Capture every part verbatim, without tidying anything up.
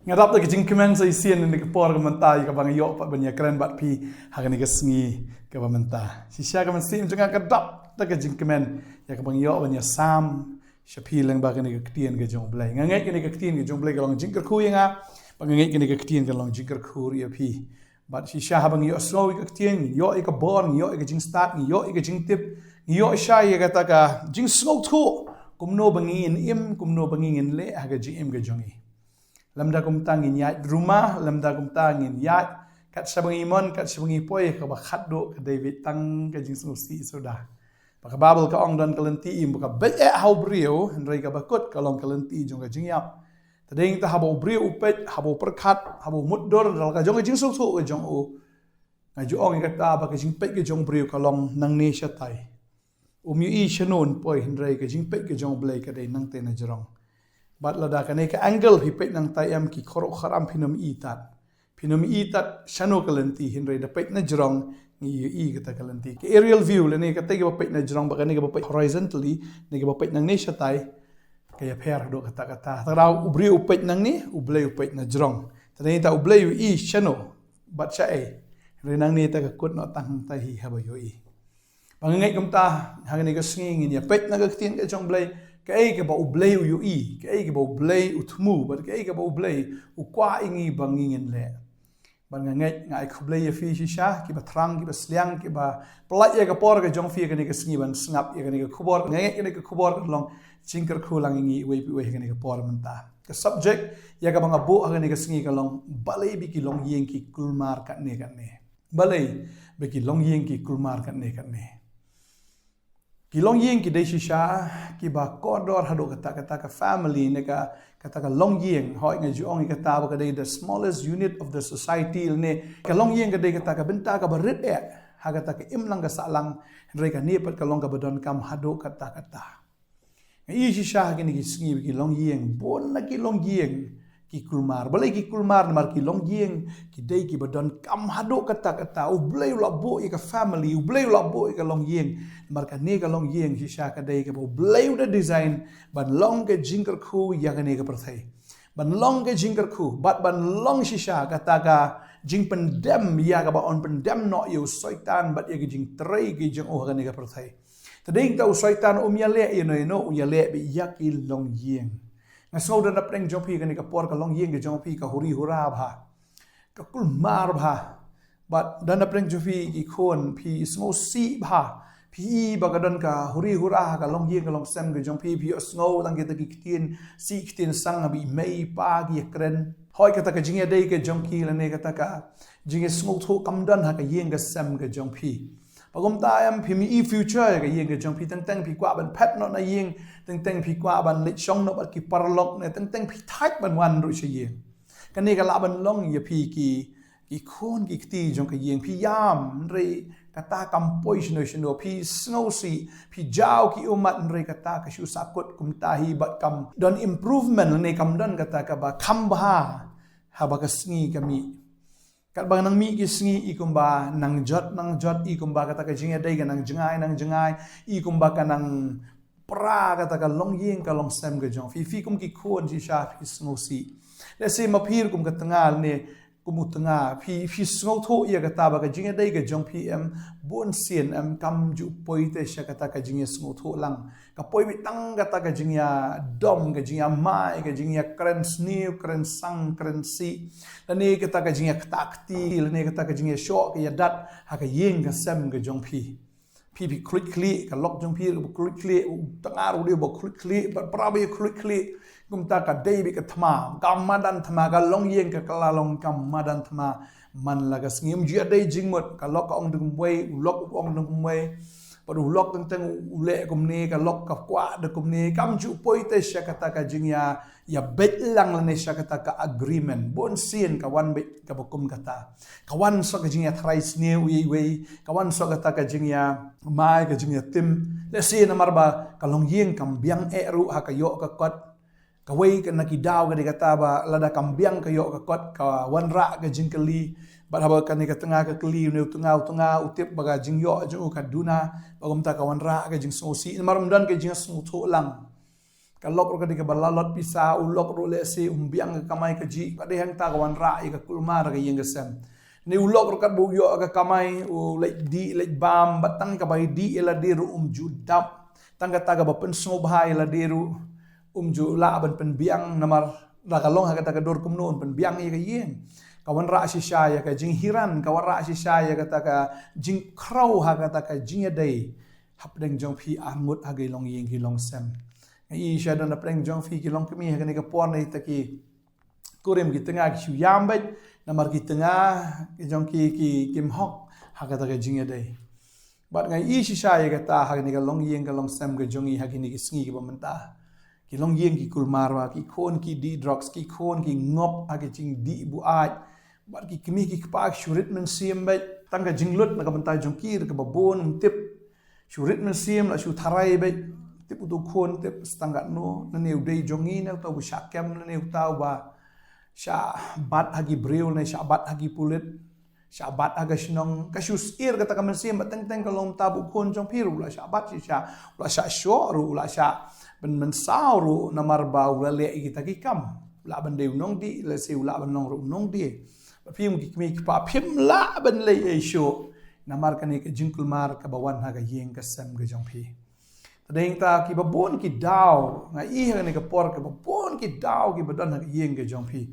Nga dap da ka jingkmen sa shisien ha kane ka por ka mynta ïa kaba nga ïoh pat ban ïakren bad phi ha kane ka sngi kaba mynta. Shisha ka mynsiem jong nga ka dap da ka jingkmen ïa kaba nga ïoh ban ïasam sha phi lyngba kane ka ktien ka jong U Blei. Nga ngeit kane ka ktien ka jong U Blei ka long jingkyrkhu ïa nga, bad nga ngeit kane ka ktien ka long jingkyrkhu ruh ïa phi. Bad shisha haba ngi ïohsngew ïa ka ktien, ngi ïoh ïa ka bor, ngi ïoh ïa ka jingstad, ngi ïoh ïa ka jingtip, ngi ïoh shai ïa kata ka jingsngewthuh kumno ba ngin im, kumno ba ngin leh ha ka jingim ka jong ngi. Lymda kumta ngin ïaid ruma, lymda kumta ngin ïaid kat shaba ngi mon, kat shaba ngi poi, kaba khatduh ka dei beit tang ka jingsngewsih suda. Ba ka Baibl ka ong don ka lynti im ba ka beit eh ha u briew, hynrei kaba kut ka long ka lynti jong ka jingïap. Te dei ngi ta haba u briew u peit, haba u pyrkhat, haba u mutdur da la ka jong ka jingsngewthuh ka jong u. Nga ju ong ïa kata ba ka jingpeit ka jong u briew ka long nangne shatai. Um ïohi shano un poi, hynrei ka jingpeit ka jong U Blei ka dei nangtai na jrong. Bad lada kane ka angle phi peit nangtai em, ki khurup khuram phin ym i tad. Phin ym i tad shano ka lynti, hynrei da peit na jrong ngi ïohi kata ka lynti. Ka aerial view lane kata kaba peit na jrong bad kane kaba peit horizontally, ne kaba peit nangne shatai, ka ïapher haduh katta katta. Te lada u briew u peit nangne, U Blei u peit na jrong. Te nangne ta U Blei u ïohi shano bad shaei. Hynrei nangne ta ka kut noh tang hangta hi haba ïohi. Ba nga ngeit kumta ha kane ka sngi ngin ïa peit na ka ktien ka jong U Blei, kaei kaba U Blei u ïohi, kaei kaba U Blei u thmu, bad kaei kaba U Blei u kwah ïa ngi ba ngin leh. Bad nga ngeit, nga ai khublei ïa phi shisha, kiba thrang, kiba sliang, kiba pynlait ïa ka por ka jong phi ha kane ka sngi ban sngap ïa kane ka khubor. Nga ngeit kane ka khubor kan long jingkyrkhu lang ïa ngi iwei pa iwei ha kane ka por mynta. Ka subject ïa kaba nga buh ha kane ka sngi ka long balei ba ki longïing ki kulmar katne katne. Balei ba ki longïing ki kulmar katne katne. Ki longïing ki dei shisha kiba kordor haduh katta katta ka family ne ka, kata ka longïing. Hooid, nga ju ong ïa kata ba ka dei the smallest unit of the society lane ka longïing ka dei kata ka bynta kaba rit eh ha kata ka imlang ka sahlang, hynrei kane pat ka long kaba donkam haduh katta katta. Nga ïohi shisha ha kine ki sngi ba ki longïing, bun na ki longïing ki kulmar. Balei ki kulmar? Namar ki longïing ki dei kiba donkam haduh katta katta. U Blei u la buh ïa ka family, U Blei u la buh ïa ka longïing. Namar kane ka longïing shisha ka dei kaba U Blei u da design ban long ka jingkyrkhu ïa kane ka pyrthei, ban long ka jingkyrkhu bad ban long shisha kata ka jingpyndem ïa kaba yn pyndem noh ïa u Soitan bad ïa ka jingtrei ka jong u ha kane ka pyrthei. Te dei ta u Soitan um ïaleh ïa no ïa no, u ïaleh beit ïa ki longïing. Nga sngew da na pdeng jong phi kane ka por ka longïing ka jong phi ka huri hura bha, ka kulmar bha. Bad da na pdeng jong phi ki khun phi sngewsih bha, phi i ba ka don ka huri hura ha ka longïing ka longsem ka jong phi, phi ïohsngew tang kita ki ktien sih ktien sang ha ba i mei i pa ki ïakren. Hooid, kata ka jingïadei ka jong ki lane kata ka jingïasngewthuh kam don ha ka ïing ka sem ka jong phi. Ba kumta em, phim i future ïa ka ïing ka jong phi, teng teng phi kwah ban phet noh na ïing, teng teng phi kwah ban leit shong noh bad ki paralok ne teng teng phi thait ban wan ruh sha ïing. Kane ka lah ban long ïa phi ki, ki khun ki kti jong ka ïing. Phi ïam, hynrei kata kam poi shano shano. Phi sngewsih, phi jaw ki ummat, hynrei kata ka shu sahkut kumta hi bad kam don improvement lane kam don kata kaba kham bha haba ka sngi ka mih. Katba nang mih ki sngi, i kumba nang jot nang jot, i kumba kata ka jingïadei ka nang jngai nang jngai, i kumba ka nang pra kata ka longïing ka longsem ka jong phi. Phi kum ki khun shisha phi sngewsih. Lehse ma phi ruh kum ka tnga lane kum u tnga, phi, phi sngewthuh ïa kata ba ka jingïadei ka jong phi em, bun sien em kam ju poi te sha kata ka jingïasngewthuh lang. Ka poi beit tang kata ka jingïadom, ka jingïamai, ka jingïakren sniew, kren sang, kren sih. Lane kata ka jingïakta kti, lane kata ka jingïashoh ka ïadat ha ka ïing ka sem ka jong phi. Phi, phi khluit khlieh, ka lok jong phi ruh khluit khlieh, u tnga ruh dei ba khluit khlieh, bad para ba ïa khluit khlieh. Kumta ka dei beit ka thma, ka madan thma, ka longïing ka, ka la long ka madan thma. Man la ka sngi, ym ju ïadei jingmut, ka lok ka ong da kumwei, u lok u ong da kumwei. Bad u lok teng teng u leh kumne, ka lok ka kwah da kumne, kam ju poi te sha kata ka jingïa, ïabeit lang lane sha kata ka agreement. Bun sien ka wan beit kaba kum kata. Ka wan soh ka jingïatharai sniew iwei iwei, ka wan soh kata ka jingïamai, ka jingïatim. Lehse namar ba ka longïing kam biang eh ruh ha ka ïoh ka kot. Kawei ka na ki daw ka dei kata ba lada kam biang ka ïoh ka kot ka wanrah ka jingkylli. Bad haba kane ka tnga ka kylli une u tnga, u tnga u tip ba ka jingïoh jong u ka duna. Ba kumta ka wanrah ka jingsngewsih namar ym don ka jingsngewthuh lang. Ka lok ruh ka dei kaba lalot pisa, u lok ruh lehse um biang ka kamai kajih, ka dei hangta ka wanrah ïa ka kulmar ha ka ïing ka sem. Ne u lok ruh katba u ïoh ka kamai, u leit dih leit bam, bad tang kaba dih ïa lade ruh um ju dap. Tang kata kaba pynsngewbha ïa lade ruh um ju lah ban pynbiang, namar lada ka long ha kata ka dur kumno un pynbiang ïa ka ïing. Ka wanrah shisha ïa ka jinghiran, ka wanrah shisha ïa kata ka jingkhraw ha kata ka jingïadei hapdeng jong phi arngut ha ki longïing ki longsem. Nga i sha don hapdeng jong phi ki longkmie ha kane ka por ne, kita ki kurim ki tnga ki shu ïam beit, namar ki tnga ki jong ki, ki, kim hok ha kata ka jingïadei. Bad nga i shisha ïa kata ha kane ka longïing ka longsem ka jong i ha kine ki sngi kiba mynta. Ki longïing ki kulmar bha, ki khun ki dih drugs, ki khun ki ngop ha ki jingdih buaid. Bad ki kmie ki kpa ki shu rit mynsiem beit, tang ka jinglut na ka bynta jong ki ruh kaba bun ym tip. Shu rit mynsiem, la shu tharai beit, tip uto u khun, tip stang katno, lane u dei jong ngi, ne uta uba shah kem, lane uta uba shah bat ha ki briew, lane shah bat ha ki pulit, shah bat ha ka shnong, ka shu syier kata ka mynsiem, bad teng teng ka long uta u khun jong phi ruh u la shah bat shisha, u la shah shoh ruh, u la shah pynmynsaw ruh, namar ba u la leh ïa kita ki kam. U lah ban dei u nongdih, lehse u lah ban long ruh u nongdie. Bad phi ki kmie ki kpa phim lah ban leh ei shuh, namar kane ka jingkulmar kaba wan ha ka ïing ka sem ka jong phi. Te dei hangta kiba bun ki daw, nga i ha kane ka por kiba bun ki daw kiba don ha ka ïing ka jong phi.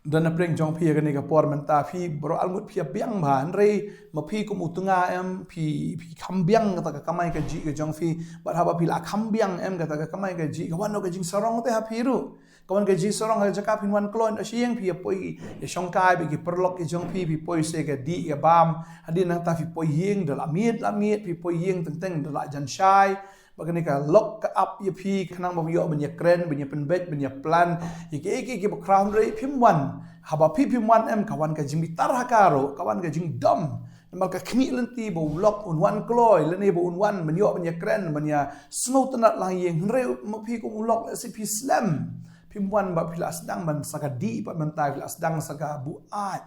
Don hapdeng jong phi ha kane ka por mynta, phi baroh arngut phi ïa biang bha, hynrei ma phi kum u tnga em, phi, phi kham biang kata ka kamai kajih ka jong phi, bad haba phi la kham biang em kata ka kamai kajih, ka wan noh ka jingsarong te ha phi ruh. Ka wan ka jingsarong ha ka jaka phin wan kloi noh sha ïing, phi ïa poi ïa shongkai bad ki paralok ki jong phi, phi poi sha ka dih ka bam, hadien nangta phi poi ïing da la miet la miet, phi poi ïing teng teng da la jan shai. Bad kane ka lok ka ap ïa phi, khnang ba phi ïoh ban ïa kren, ban ïa pynbeit, ban ïa plan ïa kiei kiei kiba khraw, hynrei phim wan. Haba phi phim wan em, ka wan ka jingbitar ha ka ruh, ka wan ka jingdom. Namar ka khmih lynti ba u lok un wan kloi, lane ba un wan ban ïoh ban ïa kren, ban ïa sngewtynnat lang ïing, hynrei ma phi kum u lok lehse phi slem. Phim wan ba phi la sdang ban sa ka dih pat mynta, phi la sdang sa ka buaid.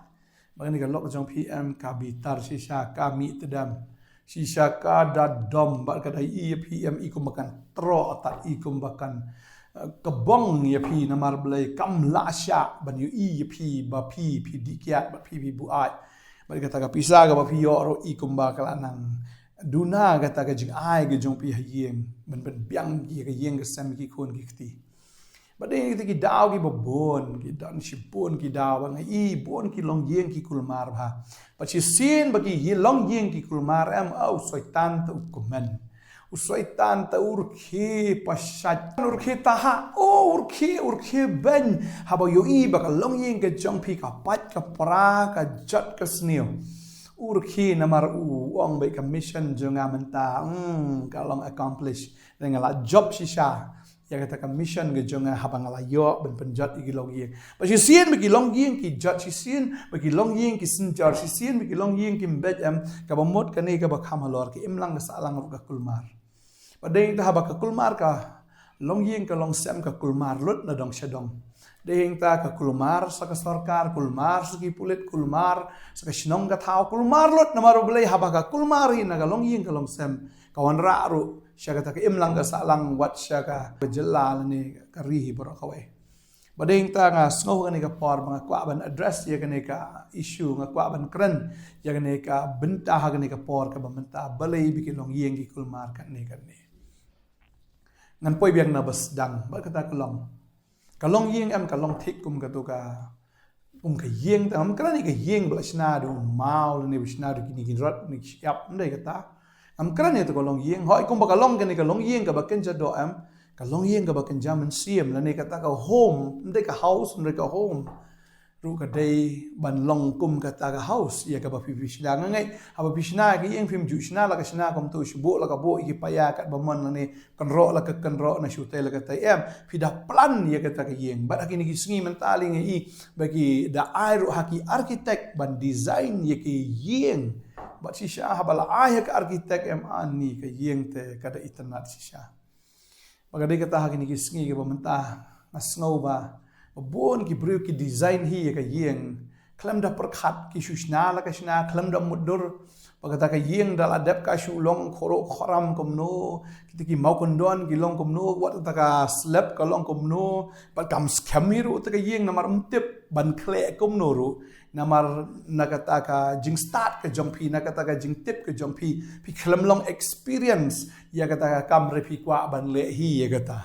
Bad kane ka lok jong phi em ka bitar shisha, ka mih tdem. Shisha ka da dom bad ka da i ïa phi em, i kumba kan troh, ta i kumba kan, eh, kbong ïa phi, namar balei kam lah shah ban ïohi ïa phi ba phi, phi dih kiad bad phi, phi buaid. Bad kata ka pisa kaba phi ïoh ruh i kumba ka la nang duna kata ka jingai ka jong phi ha ïing, ban pynbiang ïa ka ïing ka sem, ki khun ki kti. Bad dei kita ki daw kiba bun, ki don shibun ki daw, ba nga i bun ki longïing ki kulmar bha. Bad shisien ba ki longïing ki kulmar em, oh, u Soitan te u kmen. U Soitan te u rkhie pashait, u rkhie taha, oh, u rkhie, u rkhie beiñ. Haba u ïohi ba ka longïing ka jong phi ka pait ka pra, ka jot ka sniew, u rkhie, namar u ong ba ka mission jong nga mynta, hmm, ka long accomplish. Te nga la jop shisha ïa kata ka mission ka jong nga haba nga la ïoh ban pynjot ïa ki longïing. Bad shisien ba ki longïing ki jot, shisien ba ki longïing ki synjor, shisien ba ki longïing kim beit em, kaba mut kane kaba kham halor, ka imlang ka sahlang ruh ka kulmar. Bad dei hangta haba ka kulmar, ka longïing ka longsem ka kulmar lut na dong sha dong. Dei hangta ka kulmar sa ka sorkar, kulmar sa ki pulit, kulmar sa ka shnong ka thaw, kulmar lut, namar balei? Haba ka kulmar hi na ka longïing ka longsem, ka wanrah ruh sha kata ka imlang ka sahlang, wat sha ka jylla lane ka ri hi baroh kawei. Bad dei hangta nga sngew ha kane ka por ba nga kwah ban address ïa kane ka issue, nga kwah ban kren ïa kane ka bynta ha kane ka por kaba mynta, balei ba ki longïing ki kulmar katne katne. Ngan poi biang na ba sdang, bad kata ka long, ka longïing em ka long thik kum kato ka, kum ka ïing, te ngam kren ïa ka ïing ba la shna da u maw lane ba shna da kine ki rot ne ki shyiap, ym dei kata. Ngam kren ïa kato ka longïing. Hooid, kumba ka long kane ka longïing kaba kynja doh em, ka longïing kaba kynja mynsiem, lane kata ka home, ym dei ka house, ym dei ka home. Ruh ka dei ban long kum kata ka house ïa kaba phi, phi shna. Nga ngeit haba phi shna ïa ka ïing, phim ju shna la ka shna kumto, shu buh la ka buh ïa ki paia katba mon lane kynroh la ka kynroh, na shu tei la ka tei em. Phi da plan ïa kata ka ïing. Bad ha kine ki sngi mynta lei nga i ba ki da ai ruh ha ki architect ban design ïa ki ïing. Bad shisha haba la ai ha ka architect em, ani ka ïing te ka da itynnad shisha. Bad ka dei kata ha kine ki sngi kaba mynta nga sngew ba, ba bun ki briew ki design hi ïa ka ïing khlem da pyrkhat ki shu shna la ka shna, khlem da mutdur. Ba kata ka ïing da la dep ka shu long khoro khoram kumno, kita ki mawkyndon ki long kumno, wat kata ka slab ka long kumno, bad kam skhem hi ruh kata ka ïing namar ym tip ban khleh kumno ruh. Namar na kata ka jingstad ka jong phi, na kata ka jingtip ka jong phi, phi khlem long experience ïa kata ka kam re phi kwah ban leh hi ïa kata.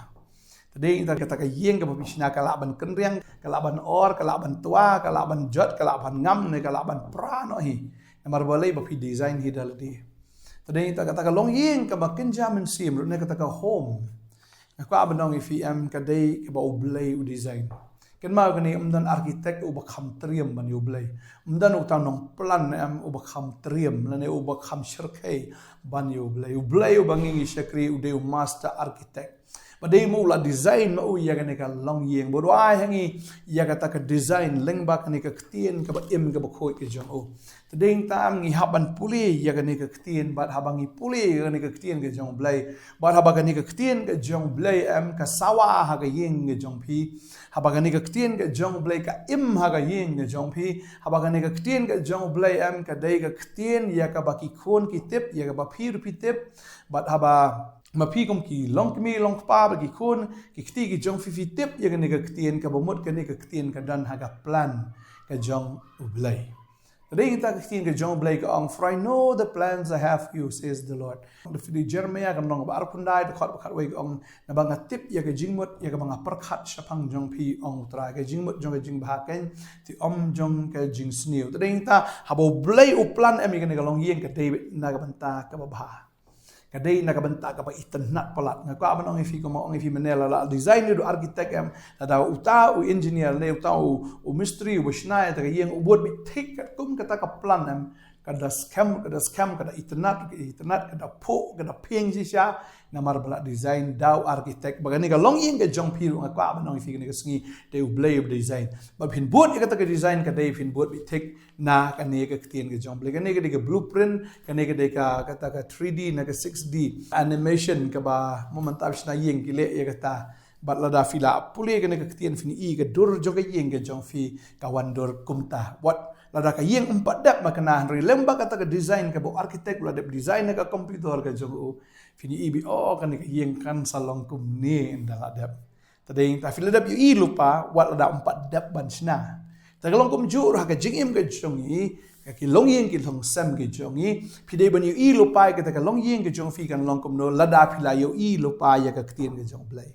Te dei ïa kata ka ïing kaba phi shna ka lah ban kynriang, ka lah ban or, ka lah ban twa, ka lah ban jot, ka lah ban ngam ne ka lah ban pra noh hi. Namar balei ba phi design hi da lade. Te dei ïa kata ka longïing kaba kynja mynsiem ruh ne kata ka home. Nga kwah ban ong ïa phi em ka dei kaba U Blei u design. Kynmaw kane ym don architect uba kham triem ban ïa U Blei. Ym don uta u nongplan em uba kham triem lane uba kham shyrkhei ban ïa U Blei. U Blei uba ngi ngi shakri u dei u master architect. Ba dei ma u la design ma u ïa kane ka longïing. Ba u ai ha ngi ïa kata ka design lyngba kane ka ktien kaba im kaba khuid ka jong u. Te dei tam ngi hap ban pule ïa kane ka ktien, bad haba ngi pule ïa kane ka ktien ka jong U Blei. Bad haba kane ka ktien ka jong U Blei em ka sawa ha ka ïing ka jong phi. Haba kane ka ktien ka jong U Blei ka im ha ka ïing ka jong phi. Haba kane ka ktien ka jong U Blei em ka dei ka ktien ïa kaba ki khun ki tip, ïa kaba phi ruh phi tip. Bad haba ma phi kum ki longkmie longkpa bad ki khun, ki kti ki jong phi phi tip ïa kane ka ktien, kaba mut kane ka ktien ka don ha ka plan ka jong U Blei. Te dei ïa kata ka ktien ka jong U Blei ka ong, "For I know the plans I have for you, says the Lord." Da phi dei Jeremiah ka lynnong ba arphew khyndai, dkhot ba khatwei ka ong, "Naba nga tip ïa ka jingmut ïa kaba nga pyrkhat shaphang jong phi, ong U Trai, ka jingmut jong ka jingbha keiñ, te ym jong ka jingsniew." Te dei ïa kata, haba U Blei u plan em ïa kane ka longïing ka dei na ka bynta kaba bha. Ka dei na ka bynta kaba itynnad palat. Nga kwah ban ong ïa phi kumba ong ïa phi mynne, la la design ne u architect em, lada uta u engineer ne uta u, u mistri uba shna ïa kata ka ïing u bud beit thik katkum kata ka plan em, ka da skhem, ka da skhem, ka da itynnad, ka da itynnad, ka da phuh, ka da phieng shisha, namar ba la design da u architect. Ba kane ka longïing ka jong phi ruh nga kwah ban ong ïa phi kane ka sngi, dei U Blei uba design. Ba phin bud ïa kata ka design ka dei phin bud beit thik na kane ka ktien ka jong U Blei. Kane ka dei ka blueprint, kane ka dei ka, kata ka three D na ka six D animation kaba mo mynta phi shna ïing ki leh ïa kata. Bad lada phi la pule kane ka ktien phin i ka dur jong ka ïing ka jong phi ka wan dur kumta. Wat lada ka ïing ym pat dep ma kane, hynrei lem bad kata ka design kaba u architect u la dep design na ka computer ka jong u, phin i beit, oh, kane ka ïing kan sa long kumne ynda la dep. Te dei ïa kata phi la dep ïohi lypa wat lada ym pat dep ban shna. Te ka long kumjuh ruh ha ka jingim ka jong ngi, ka ki longïing ki longsem ki jong ngi, phi dei ban ïohi lypa ïa kata ka longïing ka jong phi kan long kumno lada phi la ïohi lypa ïa ka ktien ka jong U Blei.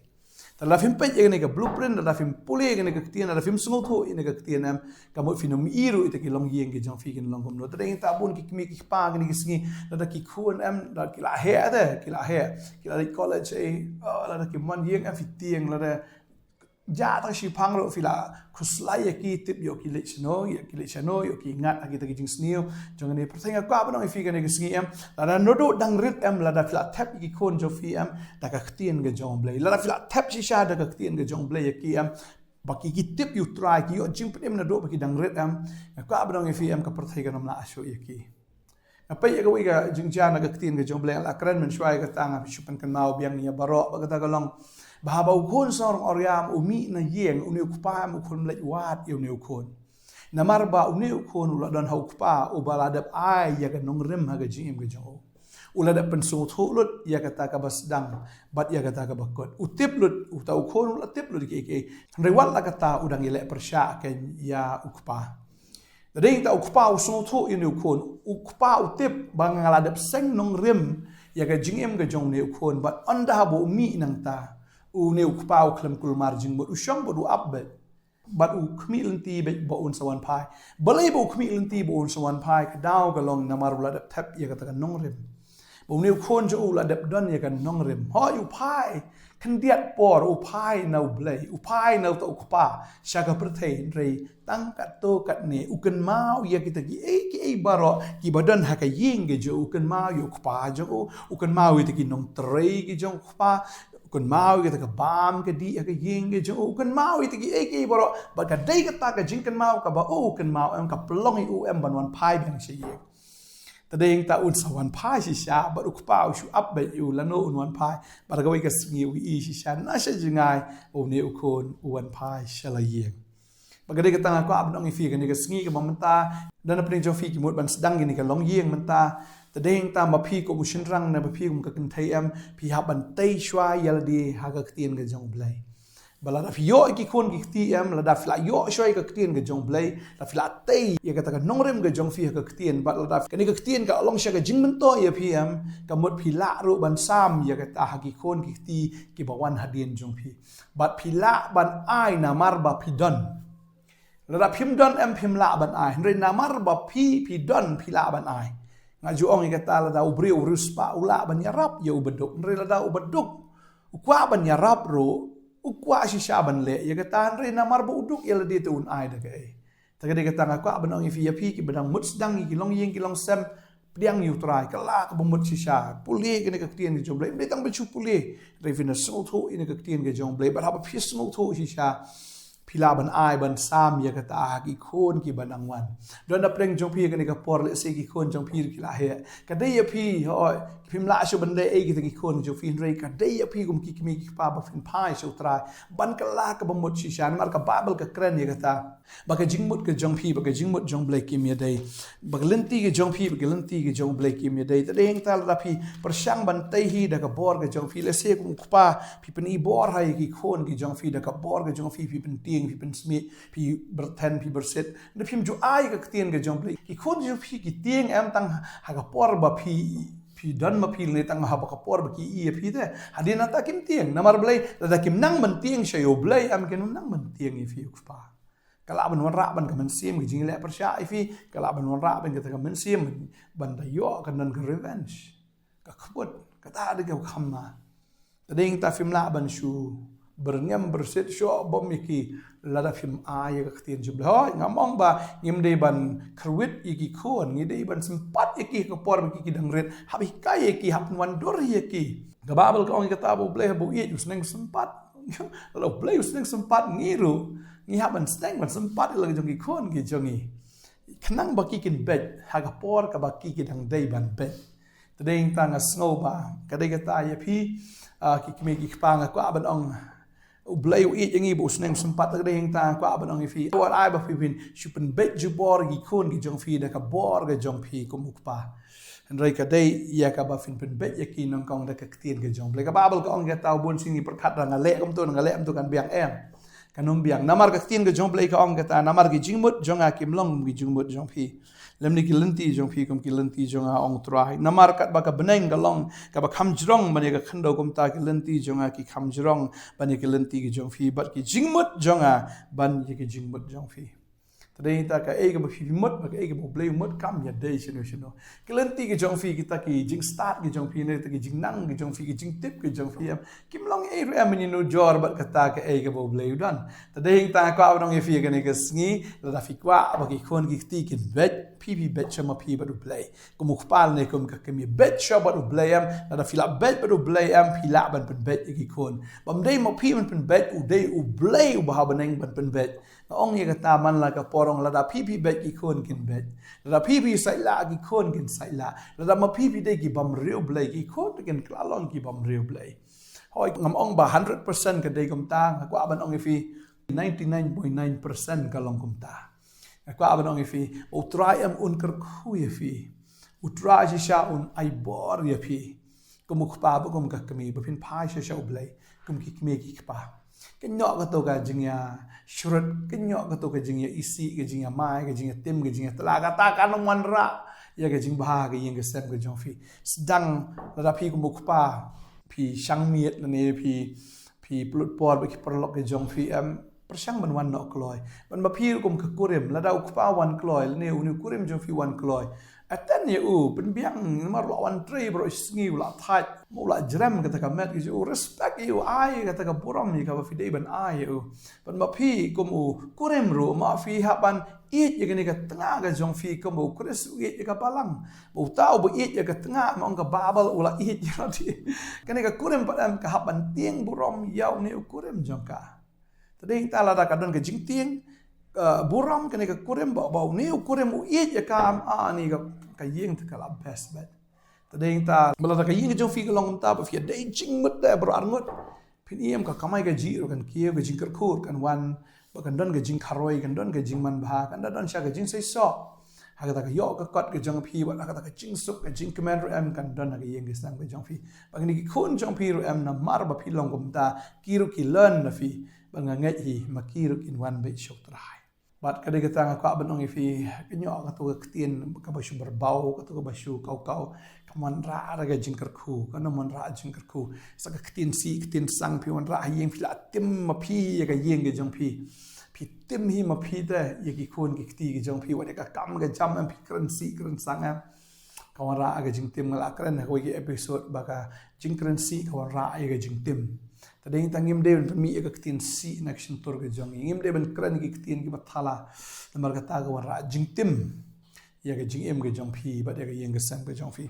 Te lada phim peit ïa kane ka blueprint, lada phim pule ïa kane ka ktien, lada phim sngewthuh ïa kane ka ktien em, ka mut phin ym i ruh ïa kata ki longïing ki jong phi kin long kumno. Te dei ïa kata bun ki kmie ki kpa kine ki sngi, lada ki khun em, lada ki la heh te, ki la heh, ki la leit college ei, oh, lada ki mon ïing em phi tieng, lada jia tang shiphang ruh phi la khuslai ïa ki, tip ïoh ki leit shano, ïoh ki leit shano, ïoh ki ngat ha kita ki jingsniew jong kane pyrthei. Nga kwah ban ong ïa phi kane ka sngi em, lada naduh dang rit em, lada phi la thep ïa ki khun jong phi em da ka ktien ka jong U Blei, lada phi la thep shisha da ka ktien ka jong U Blei ïa ki em, ba ki, ki tip ïa U Trai, ki ïoh jingpynim naduh ba ki dang rit em, nga kwah ban ong ïa phi em, ka pyrthei kan ym lah shuh ïa ki. Nga peit ïa kawei ka jingjia na ka ktien ka jong U Blei, la kren mynshuwa ïa kata, nga shu pynkynmaw biang ïa baroh, ba kata ka long, ba haba u khun shnong Oriam u mih na ïing, une u kpa em u khun leit wad ïa une u khun. Namar ba une u khun u la don ha u kpa uba la dep ai ïa ka nongrim ha ka jingim ka jong u. U la dep pynsngewthuh lut ïa kata kaba sdang bad ïa kata kaba kut. U tip lut, uta u khun u la tip lut kiei kiei. Hynrei wat la kata u dang ïaleh pyrshah keiñ ïa u kpa. Te dei ïa kata u kpa u sngewthuh ïa une u khun. U kpa u tip ba nga la dep seng nongrim ïa ka jingim ka jong une u khun, bad ynda haba u mih nangta, une u kpa u khlem kulmar jingmut, u shong bad u ap beit. Bad u khmih lynti beit ba un sa wan phai. Balei ba u khmih lynti ba un sa wan phai? Ka daw ka long namar u la dep thep ïa kata ka nongrim. Ba une u khun jong u u la dep don ïa ka nongrim. Hooid u phai khyndiat por, u phai na U Blei, u phai na uta u kpa sha ka pyrthei, hynrei tang katto katne u kynmaw ïa kita kiei kiei baroh kiba don ha ka ïing ka jong u, u kynmaw ïa u kpa jong u, u kynmaw ïa kita ki nongtrei ki jong u kpa, u kynmaw ïa kata ka bam ka dih ha ka ïing ka jong u, u kynmaw ïa kita kiei kiei baroh. Bad ka dei kata ka jingkynmaw kaba u kynmaw em ka pynlong ïa u em ban wan phai biang sha ïing. Te dei ïa kata un sa wan phai shisha, bad u kpa u shu ap beit ïa u lano un wan phai. Bad kawei ka sngi u i shisha na sha jngai ba une u khun u wan phai sha la ïing. Ka dei kata nga kwah ban ong ïa phi kane ka sngi kaba mynta, don na pdeng jong phi ki mut ban sdang kane ka longïing mynta. Te dei hangta ma phi kum u shynrang ne ma phi kum ka kynthei em, phi hap ban tei shuwa ïa lade ha ka ktien ka jong U Blei. Ba lada phi ïoh ïa ki khun ki kti em, lada phi la ïoh shuwa ïa ka ktien ka jong U Blei, lada phi la tei ïa kata ka nongrim ka jong phi ha ka ktien, bad lada kane ka ktien ka long sha ka jingmyntoi ïa phi em, ka mut phi lah ruh ban sam ïa kata ha ki khun ki kti kiba wan hadien jong phi. Bad phi lah ban ai namar ba phi don. Lada phim don em phim lah ban ai. Hynrei namar ba phi, phi don phi lah ban ai. Nga ju ong ïa kata, lada u briew u riewspah u lah ban ïarap ïa u baduk. Hynrei lada u baduk u kwah ban ïarap ruh, u kwah shisha ban leh ïa kata, hynrei namar ba u duk ïa lade te un ai da kaei. Te ka dei kata nga kwah ban ong ïa phi, ïa phi kiba dang mut sdang ïa ki longïing ki longsem, pdiang ïa U Trai, kylla kaba mut shisha, pule kane ka ktien ka jong U Blei. Ym dei tang ban shu pule, hynrei phin da sngewthuh ïa kane ka ktien ka jong U Blei. Bad haba phi sngewthuh shisha, phi lah ban ai ban sam ïa kata ha ki khun kiba nang wan. Don na pdeng jong phi kane ka por, lehse ki khun jong phi ki la heh. Ka dei ïa phi, hooid, phim lah shuh ban leh ei kita ki khun jong phi, hynrei ka dei ïa phi kum ki kmie ki kpa ba phin phai sha U Trai ban kylla kaba mut shisha, namar ka Baibl ka kren ïa kata. Ba ka jingmut ka jong phi bad ka jingmut jong U Blei kim ïadei. Ba ka lynti ka jong phi bad ka lynti ka jong U Blei kim ïadei. Te dei hangta lada phi pyrshang ban tei hi da ka bor ka jong phi, lehse kum u kpa phi pyni bor ha ïa ki khun ki jong phi, da ka bor ka jong phi phi pyntieng, phi pynsmit, phi byrthen, phi byrsit. Lada phim ju ai ka ktien ka jong U Blei, ki khun jong phi ki tieng em tang ha ka por ba phi, phi don ma phi, ne tang haba ka por ba ki ïohi ïa phi te? Hadien nangta kim tieng. Namar balei? Lada kim nang ban tieng sha ïa U Blei em, kim nang ban tieng ïa phi u kpa. Ka lah ban wanrah ban ka mynsiem ka jingleh pyrshah ïa phi, ka lah ban wanrah ban kata ka mynsiem ban da ïoh ka don ka revenge, ka khmut, kata dei ka kham ma. Te dei hangta phim lah ban shu byrngem byrsit shuh bym ïa ki lada phim ai ïa ka ktien jong U Blei. Hooid, ngam ong ba ngim dei ban kyrwit ïa ki khun, ngi dei ban sympat ïa ki ha ka por ba ki, ki dang rit, hap hikai ïa ki, hap pynwandur ïa ki. Ka Baibl ka ong ïa kata ba U Blei haba u ïeit u sneng sympat. Lada U Blei u sneng sympat, ngi ruh ngi hap ban sneng ban sympat ïa la ki jong ki khun ki jong ngi, khnang ba ki kin beit ha ka por kaba ki, ki dang dei ban beit. Te dei hangta nga sngew ba ka dei kata ïa phi, ah, ki kmie ki kpa, nga kwah ban ong U Blei u ïeit ïa ngi ba u sneng sympat. Te ka dei hangta nga kwah ban ong ïa phi, wat ai ba phi, phin shu pynbeit jubor ïa ki khun ki jong phi da ka bor ka jong phi kum u kpa. Hynrei ka dei ïa kaba phin pynbeit ïa ki nyngkong da ka ktien ka jong U Blei. Ka Baibl ka ong ïa kata, u bun sien ngi pyrkhat, lada nga leh kumto, lada nga leh kumto kan biang, em. Kan ym biang. Namar ka ktien ka jong U Blei ka ong kata, namar ki jingmut jong nga kim long kum ki jingmut jong phi, lymne ki lynti jong phi kum ki lynti jong nga, ong U Trai. Namar katba ka bneng ka long kaba kham jrong ban ïa ka khyndew, kumta ki lynti jong nga ki kham jrong ban ïa ki lynti ki jong phi, bad ki jingmut jong nga ban ïa ki jingmut jong phi. Te dei hangta kaei kaba phi mut bad kaei kaba U Blei u mut kam ïadei shano shano. Ki lynti ki jong phi, kita ki jingstad ki jong phi, ne kita ki jingnang ki jong phi, ki jingtip ki jong phi, em, kim long ei ruh, em, mynjur bad kata kaei kaba U Blei u don. Te dei hangta nga kwah ban ong ïa phi kane ka sngi, lada phi kwah ba ki khun ki kti kin beit, phi, phi beit sha ma phi bad U Blei. Kum u kpa ne kum ka kmie, beit sha bad U Blei, em. Lada phi lah beit bad U Blei, em, phi lah ban pynbeit ïa ki khun. Bym dei ma phi ban pynbeit, u dei U Blei uba ha bneng ban pynbeit. Nga ong ïa kata man la ka por, ong lada phi, phi beit ki khun kin beit. Lada phi, phi saitlah ki khun kin saitlah. Lada ma phi, phi dei ki bym riewblei, ki khun kin kylla long ki bym riewblei. Hooid, ngam ong ba hundred percent ka dei kumta, nga kwah ban ong ïa phi ninety-nine point nine percent ka long kumta. Nga kwah ban ong ïa phi, U Trai, em, un kyrkhu ïa phi. U Trai shisha un ai bor ïa phi. Kum u kpa bad kum ka kmie, ba phin phai sha, sha U Blei kum ki kmie ki kpa. Kynnoh kato ka jingïasyrut, kynnoh kato ka jingïaisih, ka jingïamai, ka jingïatim, ka jingïatla, kata kan ym wanrah ïa ka jingbha ka ïing ka sem ka jong phi. Sdang lada phi kum u kpa phi shang miet lane phi, phi pynlut por bad ki paralok ki jong phi, em, pyrshang ban wan noh kloi. Ban ba phi kum ka kurim, lada u kpa wan kloi lane une u kurim jong phi wan kloi, attend ïa u, pynbiang, namar u la wan trei baroh shi sngi, u la thait, u la jrem kata ka met ka jong u, respect ïa u, ai kata ka burom ïa kaba phi dei ban ai ïa u. Ban ba phi kum u kurim ruh ma phi hap ban ïeit ïa kane ka tnga ka jong phi kumba u Khrist u ïeit ïa ka balang. Ba uta uba ïeit ïa ka tnga, ma ong ka Baibl, u la ïeit ïa lade. Kane ka kurim pat, em, ka hap ban tieng burom ïa une u kurim jong ka. Te dei hangta lada ka don ka jingtieng, eh, burom kane ka kurim, ba, ba une u kurim u ïeit ïa ka, em, ah, ne ka, ka ïing te ka la best bad. Te dei hangta ba lada ka ïing ka jong phi ka long kumta, ba phi ïadei jingmut da baroh arngut, phin ïohi, em, ka kamai kajih ruh kan kiew, ka jingkyrkhu ruh kan wan, Ba kan don ka jingkharoi, kan don ka jingmanbha, kan don shisha ka jingseisoh ha kata ka ïoh ka kot ka jong phi, bad ha kata ka jingsuk ka jingkmen ruh em kan don ha ka ïing ka sem ka jong phi. Bad kine ki khun jong phi ruh em, namar ba phi long kumta, ki ruh ki learn na phi. Bad nga ngeit hi ma ki ruh kin wan beit sha U Trai. Bad ka dei kata nga kwah ban ong ïa phi, ka ñiuh kato ka ktien kaba shu barbaw, kato kaba shu kaw kaw, ka wanrah da ka jingkyrkhu, ka wanrah jingkyrkhu. Sa ka ktien sih, ktien sang phi wanrah ha ïing, phi la tim ma phi ïa ka ïing ka jong phi. Phi tim hi ma phi te ïa ki khun ki kti ki jong phi, wat ïa ka kam ka jam em phi kren sih kren sang em. Ka wanrah ka jingtim. Nga la kren ha kawei ka episode ba ka jingkren sih ka wanrah ïa ka jingtim. Te dei tang ngim dei ban pynmih ïa ka ktien sih na ka shyntur ka jong ngi. Ngim dei ban kren ki ktien kiba thala. Namar kata ka wanrah jingtim ïa ka jingim ka jong phi bad ïa ka ïing ka sem ka jong phi.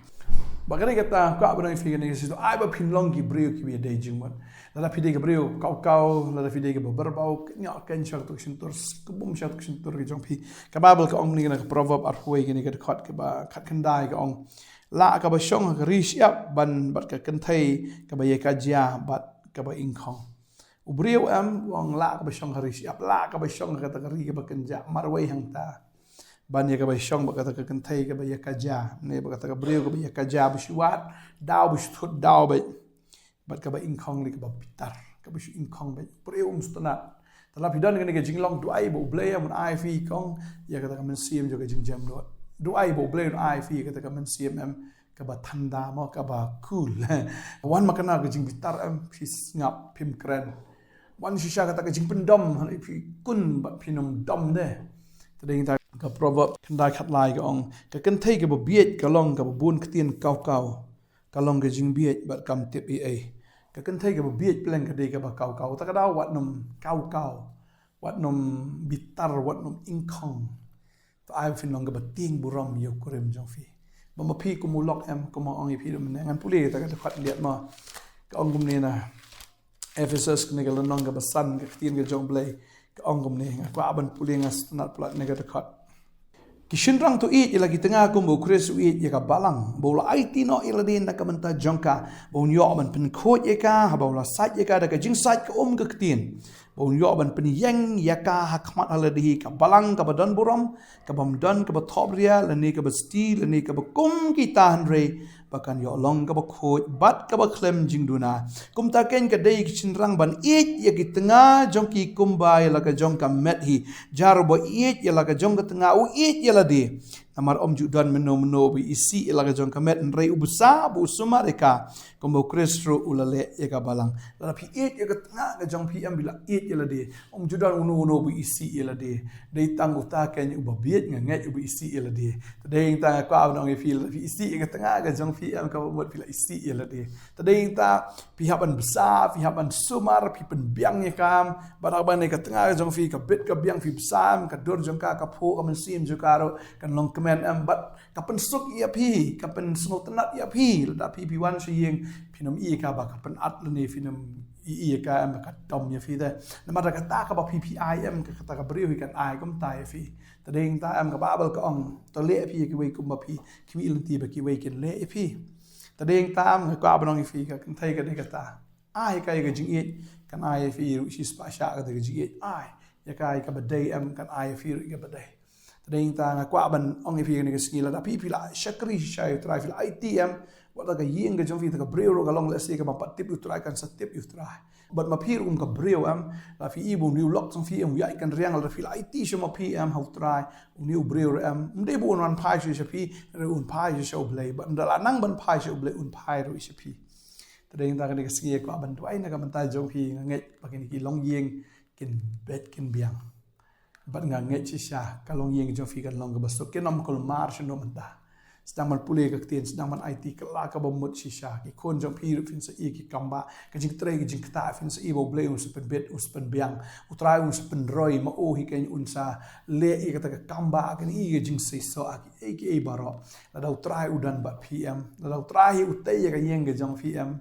Bad ka dei kata kwah ban ong ïa phi kane ka shisha, ai ba phin long ki briew kiba dei jingmut. Lada phi dei ka briew kaw kaw, lada phi dei kaba barbaw, ka ñiuh ka shisha kato ka shyntur, ka bum shisha kato ka shyntur ka jong phi. Ka Baibl ka ong kane, ka Proverb arphew wei, kane ka dkhot kaba khatkhyndai ka ong, lah kaba shong ha ka ri shyiap ban bad ka kynthei kaba ïakajia bad kaba ingkhong. U briew em, u ong lah kaba shong ha ri shyiap, lah kaba shong ha kata ka ri kaba kynjah marwei hangta ban ïa kaba shong bad kata ka kynthei kaba ïakajia, ne bad kata ka briew kaba ïakajia, ba shu wad daw, ba shu thut daw beit. Bad kaba ingkhong lei kaba bitar, kaba shu ingkhong beit. Briew um sngewtynnat. Te lada phi don kane ka jinglong, duwai ba U Blei em un ai ïa phi, kong, ïa kata ka mynsiem jong ka jingjemnud. Duwai ba U Blei un ai ïa phi kata ka mynsiem em, kaba thanda mo, kaba cool. Wan ma kane ka jingbitar em, phi sngap, phim kren. Wan shisha kata ka jingpyndom, hynrei phi khun bad phin ym dom de. Te dei kata ka Proverb khyndai khatlai ka ong, ka kynthei kaba bieit ka long kaba bun ktien kaw kaw. Ka long ka jingbieit bad kam tip ei ei. Ka kynthei kaba bieit pleng ka dei kaba kaw kaw. Ta ka daw wat nym kaw kaw, wat nym bitar, wat nym ingkhong. To ai phin long kaba tieng burom ïa u kurim jong phi. Ba ma phi kum u lok em, kum ong ïa phi, ngan pule ta ka dkhot liat ma. Ka ong kumne na Ephesus kane ka lynnong kaba san, ka ktien ka jong U Blei ka ong kumne, nga kwah ban pule, nga sngewtynnat palat kane ka dkhot. Ki shynrang, to ïeit ïa la ki tnga kumba U Khrist u ïeit ïa ka balang, ba u la aiti noh ïa lade na ka bynta jong ka, ba un ïoh ban pynkhuid ïa ka haba u la sait ïa ka da ka jingsait ka um ka ktien, ba un ïoh ban pynïeng ïa ka ha khmat ha lade hi, ka balang kaba don burom, kabym don kaba thop ria lane kaba sti lane kaba kum kita, hynrei ba kan ïoh long kaba khuid bad kaba khlem jingduna. Kumta keiñ ka dei ki shynrang ban ïeit ïa ki tnga jong ki kumba ïa la ka jong ka met hi. Jar uba ïeit ïa la ka jong ka tnga u ïeit ïa lade. Namar ym ju don mynno mynno uba isih ïa la ka jong ka met, hynrei u bsa ba u sumar ïa ka, kumba U Khrist ruh u la leh ïa ka balang. Lada phi ïeit ïa ka tnga ka jong phi em, phi la ïeit ïa lade. Ym ju don uno uno uba isih ïa lade. Dei tang uta keiñ uba bieit, nga ngeit, uba isih ïa lade. Te dei tang nga kwah ban ong ïa phi, lada phi isih ïa ka tnga ka jong phi em, kaba mut phi la isih ïa lade. Te dei tang phi hap ban bsa, phi hap ban sumar, phi pynbiang ïa ka em. Bad haba ne ka tnga ka jong phi ka bit ka biang, phi bsa em, ka dur jong ka, ka phuh, ka mynsiem jong ka ruh kan long kmen em. Bad ka pynsuk ïa phi, ka pynsngewtynnat ïa phi. Lada phi phi wan sha ïing, phin ym ïohi ka ba ka pynat lane phin ym ïohi ka em ba ka dom ïa phi te. Namar da kata kaba phi phi ai em, ka kata ka briew hi kan ai kumta ïa phi. Te dei tang em, ka Baibl ka ong, to leh phi ïa kiwei kumba phi, khmih lynti ba kiwei kin leh ïa phi. Te dei tang em, nga kwah ban ong ïa phi, ka kynthei ka dei kata. Ai ka ïa ka jingïeit, kan ai ïa phi ruh shispah shah kata ka jingïeit. Ai ïa ka ïa kaba dei em, kan ai ïa phi ruh ïa kaba dei. Te dei tang nga kwah ban ong ïa phi kane ka sngi, lada phi phi la shakri shisha ïa U Trai, phi la aiti em, wat la ka ïing ka jong phi, ta ka briew ruh ka long lehse kaba pat tip ïa U Trai, kan sa tip ïa U Trai. Bad ma phi ruh kum ka briew em, lada phi i ba une u lok jong phi em u ïaid kan riang, lada phi la aiti sha ma phi em ha U Trai, une u briew ruh em, ym dei ba un wan phai sha, sha phi, ruh un phai sha, sha U Blei. Bad lada nang ban phai sha U Blei, un phai ruh sha phi. Te dei tang kane ka sngi nga kwah ban duwai na ka bynta jong phi, nga ngeit ba kine ki longïing kin beit kin biang. Bad nga ngeit shisha ka longïing jong phi kan long kaba suk, kin ym kulmar shuh mynta. Sdang ban pule ka ktien, sdang ban aiti kylla kaba mut shisha. Ki khun jong phi ruh phin sa i ki kambah, ka jingtrei ka jingktah phin sa i ba U Blei un sa pynbit, un sa pynbiang, U Trai un sa pynroi, ma u hi keiñ un sa leh ïa kata ka kambah, kan i ka jingseisoh ha kiei kiei baroh. Lada U Trai u don bad phi em, lada U Trai hi u tei ïa ka ïing ka jong phi em,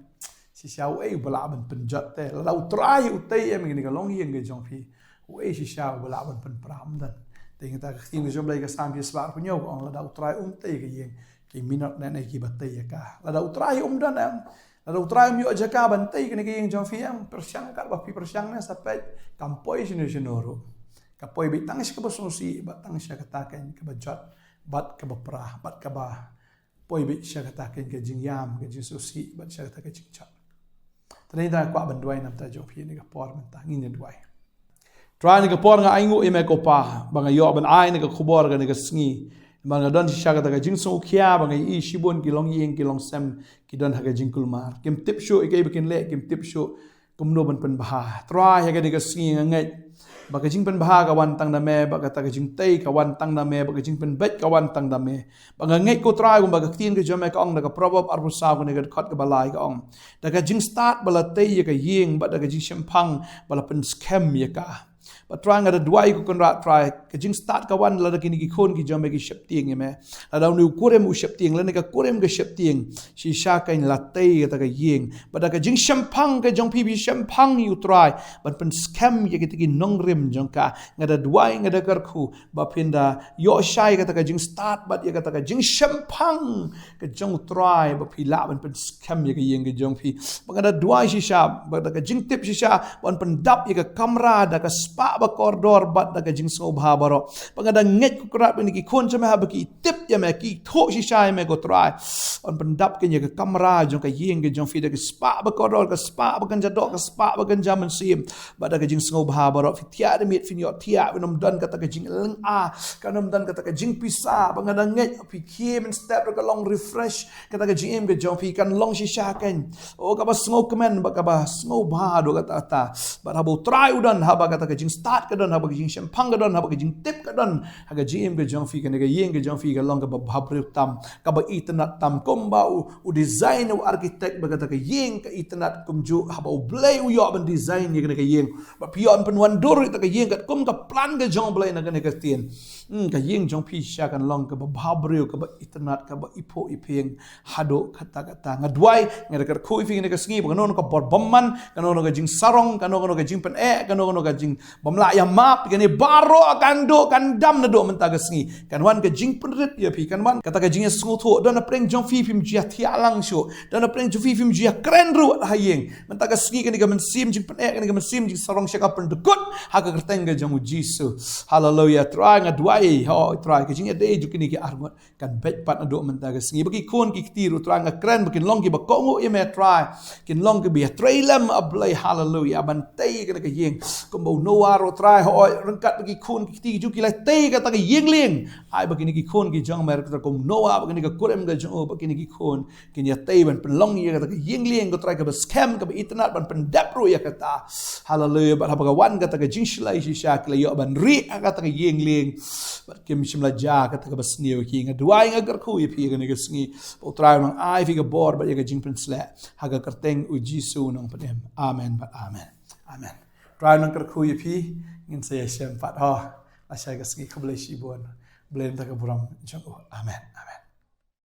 shisha uei uba lah ban pynjot te? Lada U Trai u tei em ïa kane ka longïing ka jong phi, uei shisha uba lah ban pynpra? Ym don. Te kata ka ktien ka jong U Blei ka Salm shispah arphew hynñiew ka ong, lada U Trai um tei ïa ka ïing, ki minot ne ne kiba tei ïa ka. Lada U Trai um don em, Lada u Trai um ïoh jaka ban tei kane ka ïing jong phi, ym pyrshang katba phi pyrshang ne sa peit kam poi shano shano ruh. Ka poi beit tang sha kaba sngewsih bad tang sha kata kane kaba jot bad kaba pra bad kaba poi beit sha kata kane ka jingïam, ka jingsngewsih bad sha kata ka jingjot. Te ngi da kwah ban duwai namar jong phi ha kane ka por mynta, ngin ïa duwai. Trai, ha kane ka por nga ainguh ïa me ko Pa ba nga ïoh ban ai kane ka khubor ha kane ka sngi. Ba nga don shisha kata ka jingsngewkhia ba nga ïohi shibun ki longïing ki longsem ki don ha ka jingkulmar. Kim tip shuh ïa kaei ba kin leh, kim tip shuh kumno ban pynbha. Trai, ha kane ka sngi nga ngeit ba ka jingpynbha ka wan tang na me, ba kata ka jingtei ka wan tang na me, ba ka jingpynbeit ka wan tang na me. Ba nga ngeit ko Trai, kumba ka ktien ka jong me ka ong da ka Proverb arphew saw kane ka dkhot kaba lai ka ong, da ka jingstad ba la tei ïa ka ïing bad da ka jingshemphang ba la pynskhem ïa ka. Bad Trai, nga da duwai ko Kynrad Trai, ka jingstad ka wan lada kine ki khun ki jong me ki sheptieng ïa me. Lada une u kurim u sheptieng, lane ka kurim ka sheptieng, shisha kan la tei kata ka ïing. Bad da ka jingshemphang ka jong phi, phi shemphang ïa u Trai ban pynskhem ïa kita ki nongrim jong ka. Nga da duwai, nga da kyrkhu ba phin da ïoh shai kata ka jingstad bad ïa kata ka jingshemphang ka jong u Trai ba phi lah ban pynskhem ïa ka ïing ka jong phi. Ba nga da duwai shisha, ba da ka jingtip shisha, ban pyndap ïa ka kamra da ka spah ba kordor bad da ka jingsngewbha baroh. Ba nga da ngeit ko Kynrad ba kine ki khun jong me haba ki tip ïa me, ki thoh shisha ïa me ko Trai, ban pyndap kane ïa ka kamra jong ka ïing ka jong phi da ka spah ba kordor, ka spah ba kynja doh, ka spah ba kynja mynsiem. Bad da ka jingsngewbha baroh, phi thiah da miet, phin ïoh thiah, phin ym don kata ka jinglynga, kan ym don kata ka jingpisa, ba nga da ngeit phi khie mynstep ruh ka long refresh kata ka jingim ka jong phi, kan long shisha kan. O, kaba sngewkmen bad kaba sngewbha haduh katta katta. Bad haba u Trai u don, haba kata ka jingstad ka don, haba ka jingshemphang ka don, haba ka jingtip ka don ha ka jingim ka jong phi, kane ka ïing ka jong phi kan long kaba bhabriew tam, kaba itynnad tam, kumba u, u design, u architect ba kata ka ïing ka itynnad kumjuh, haba U Blei u ïoh ban design ïa kane ka ïing. Ba phi ïoh ban pynwandur ïa kata ka ïing katkum ka plan ka jong U Blei na kane ka ktien. Hmm, ka ïing jong phi shisha kan long kaba bhabriew, kaba itynnad, kaba iphuh iphieng haduh katta katta. Nga duwai, nga da kyrkhu ïa phi kane ka sngi, ba kano kano ka bor bymman, kano kano ka jingsarong, kano kano ka jingpyneh, kano kano ka jingbymlah ïa map, kane baroh kan duh, kan dam naduh mynta ka sngi. Kan wan ka jingpynrit ïa phi, kan wan kata ka jingïasngewthuh. Don na pdeng jong phi phim ju ïa thiah lang shuh. Don na pdeng jong phi phim ju ïa kren ruh ha ïing. Mynta ka sngi kane ka mynsiem jingpyneh, kane ka mynsiem jingsarong shisha ka pyndykut ha ka kyrteng ka jong U Jisu. Haleluya. Trai, nga duwai, ho Trai, ka jingïadei jong kine ki arngut kan beit pat naduh mynta ka sngi. Ba ki khun ki kti ruh Trai, nga kren ba kin long kiba kohnguh ïa me Trai. Kin long kiba ïatrei lem, A Blei, haleluya, ban tei kane ka ïing. Kumba u Noah ruh Trai, hooid, ryngkat ba ki khun ki kti jong u ki la tei kata ka ïing lieng. Ai ba kine ki khun ki jong me ruh Trai kum u Noah, ba kane ka kurim ka jong u, ba kine ki khun kin ïa tei ban pynlong ïa kata ka ïing lieng ko Trai, kaba skhem, kaba itynnad, ban pyndep ruh ïa kata. Haleluya. Bad haba ka wan kata ka jingshlei shisha, ki la ïoh ban rieh ha kata ka ïing lieng. Bad kim shym la jia kata kaba sniew ïa ki. Nga duwai, nga kyrkhu ïa phi kane ka sngi, ba U Trai un nang ai ïa phi ka bor bad ïa ka jingpynshlur ha ka kyrteng U Jisu u nongpynim. Amen bad amen. Amen. Trai un nang kyrkhu ïa phi. Ngin sa ïashem pat, ho, lashai ka sngi. Khublei shibun. Blei na ka burom jong U. Amen. Amen.